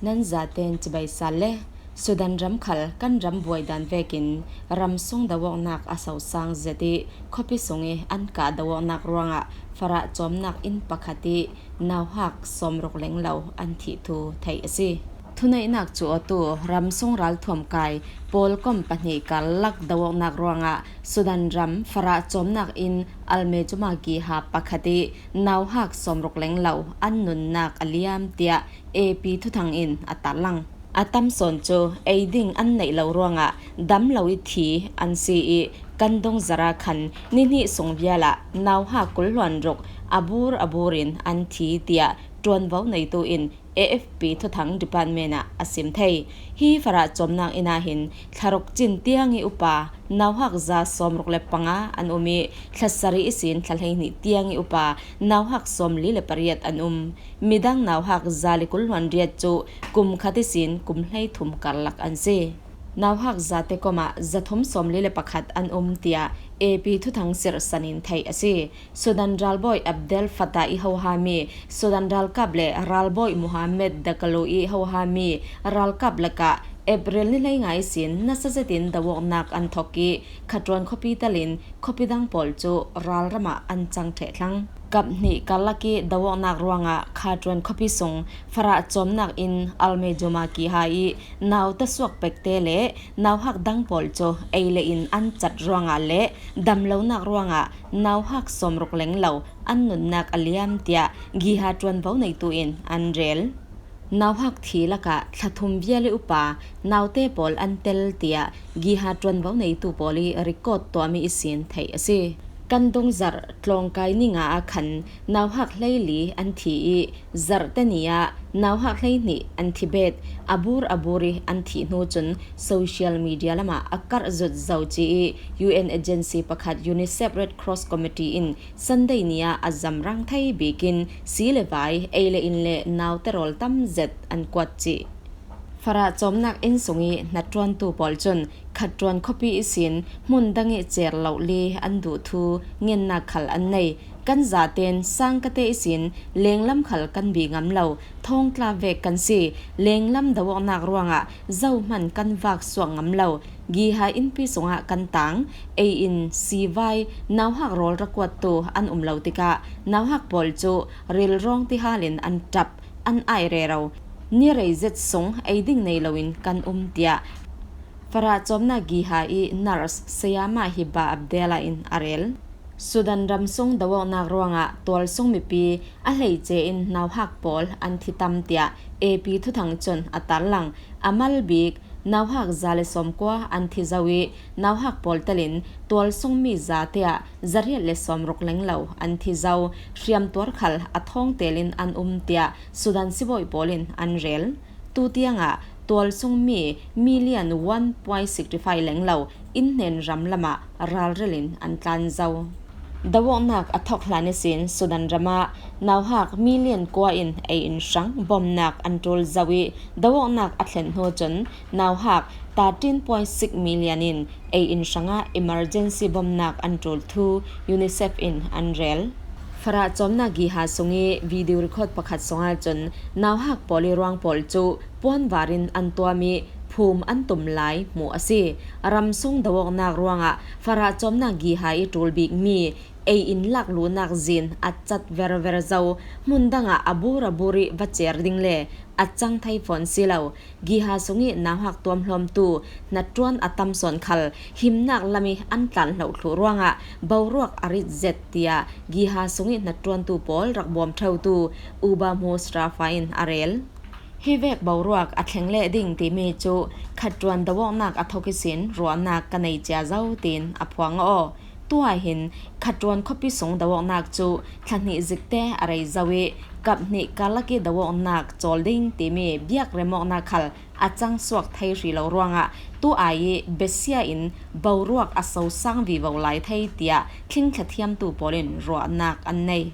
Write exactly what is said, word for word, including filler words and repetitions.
Nan zaten cibai sal le. Sudan ram khal kan ram buai dan vekin ramsung dawawknak a sosang zet ih khuapi sung ih an kah dawawknak ruangah farah cawmnak inn pakhat ih nauhak sawmruk lenglo an thih thu theih a si. Thuneihnak cu awtu ramsung ralthuam kai pawlkom pahnih karlak dawawknak ruangah Sudan ram farah cawmnak inn Almejuma Giha pakhat ih nauhak sawmruk lenglo an nunnak a liam tiah A P thuthang in a tarlang. A tam sawn cu ei ding an neih lo ruangah dam lo ih thi an si ih kan dungzara khan nihnih sung vialah nauhak kul hluan ruk a bur a bur in an thi tiah ṭuanvo neitu in A F P thuthang department ah a sim thei. Hi farah cawmnak inn ah hin thlaruk cin tiang ih upa nauhak za sawmruk le panga an um ih thlasarih ihsin thla hleihnih tiang ih upa nauhak sawmli le pariat an um. Midang nauhak za le kul hluan riat cu kum khat ihsin kum hleithum karlak an si. Nauhak zate komah zathum sawmli le pakhat an um tiah A P thuthang sirhsan in theih a si. Sudan ralbawi Abdel Fattah ih hohami, Sudan ralkap le ralbawi Mohamed Dagalo ih hohami ralkap lakah April ni hleinga ihsin nasa zetin dawawknak an thok ih Khartoum khuapi telin khuapi dang pawl cu ralram ah an cang ṭheh thlang. Kap hnih karlak ih dawawknak ruangah Khartoum khuapi sung farah cawmnak inn Almejuma Giha ih nauta suak pekte le nauhak dang pawl cu ei le in an cat ruangah le damlonak ruangah nauhak sawmruk lenglo an nunnak a liam tiah Giha ṭuanvo neitu in an rel. Nauhak thi lakah thla thum vial ih upa naute pawl an tel tiah Giha ṭuanvo neitu pawl ih record tuahmi ihsin theih a si. Kan dungzarh tlawngkai ni nga ah khan nauhak hleili an thi ih zarhte ni ah nauhak hleihnih an thi bet a bur a bur ih an thih hnu cun social media lamah a karh zut zo ci ih U N agency pakhat UNICEF Red Cross Committee in Sunday ni ah a zamrang thei bikin si le vai, ei le in le naute rawl tam zet an kuat cih. Farah cawmnak inn sung ih hnaṭuantu pawl cun Khartoum khuapi ihsin hmun dang ih cer loh li an duh thu ngennak khal an nei. Kan zaten sangkate ihsin lenglam khal kan bi ngam lo, thawngtla vek kan si, lenglam dawawknak ruangah zohman kan vak suak ngam lo. Giha innpi sungah kan tang, ei in sivai nauhak rawl ra kuattu an um lo tikah nauhak pawl cu rilrawng tihal in an ṭap, an ai rero. Ni rei zet sung ei ding nei loin kan um tiah Farah cawmnak Giha ih nurse sayama Hiba Abdella in a rel. Sudan ramsung dawawknak ruangah tualsung mipi a hleice in nauhak pawl an thi tam tiah A P thuthang cun a tarlang. A mal bik nauhak za le sawmkua an thi zo ih nauhak pawl telin tualsung mi zate ah zariat le sawmruk lenglo an thi zo. Hriamtuar khal a thawng telin an um tiah Sudan sibawi pawl in an rel. Tutiangah tualsung mi million one point sixty five lenglo innhnen ram lamah ralrelin an tlan zo. Dawawknak a thok hlan ihsin Sudan ramah nauhak million kua in ei in hrang bawmnak an ṭul zo ih dawawknak a thlen hnu cun nauhak thirteen point six million in ei in hrangah emergency bawmnak an ṭul thu UNICEF in an rel. Farah cawmnak Giha sung ih video record pakhat sungah cun nauhak pawl ih ruang pawl cu puanvar in an tuam ih phum an tum lai hmuh a si. Ramsung dawawknak ruangah farah cawmnak Giha ih ṭul bikmi ei in lak luhnak zin a cat verver zo. Hmun dangah a bur a bur ih va cer ding le a cang thei fawn si lo. Giha sung ih nauhak tuamhlawmtu hnaṭuan a tam sawn khal himnak lam ih an tlan hloh thluh ruangah boruak a rit zet tiah Giha sung ih hnaṭuantu pawl rak bawm ṭheutu Uba Mustafa in a rel. Hi vek boruak a thleng leh ding timi cu khatṭuan dawawknak a thok ihsin ruahnak ka nei cia zo, tiin a phuang aw. Tuah hin khatṭuan khuapi sung dawawknak cu thla hnih zikte a rei zo ih kap hnih karlak ih dawawknak cawl ding timi biak remawknak khal a cang suak thei hrih lo ruangah tu ai ih besia in boruak a sosang vivo lai thei tiah thlingthla thiamtu pawl in ruahnak an nei.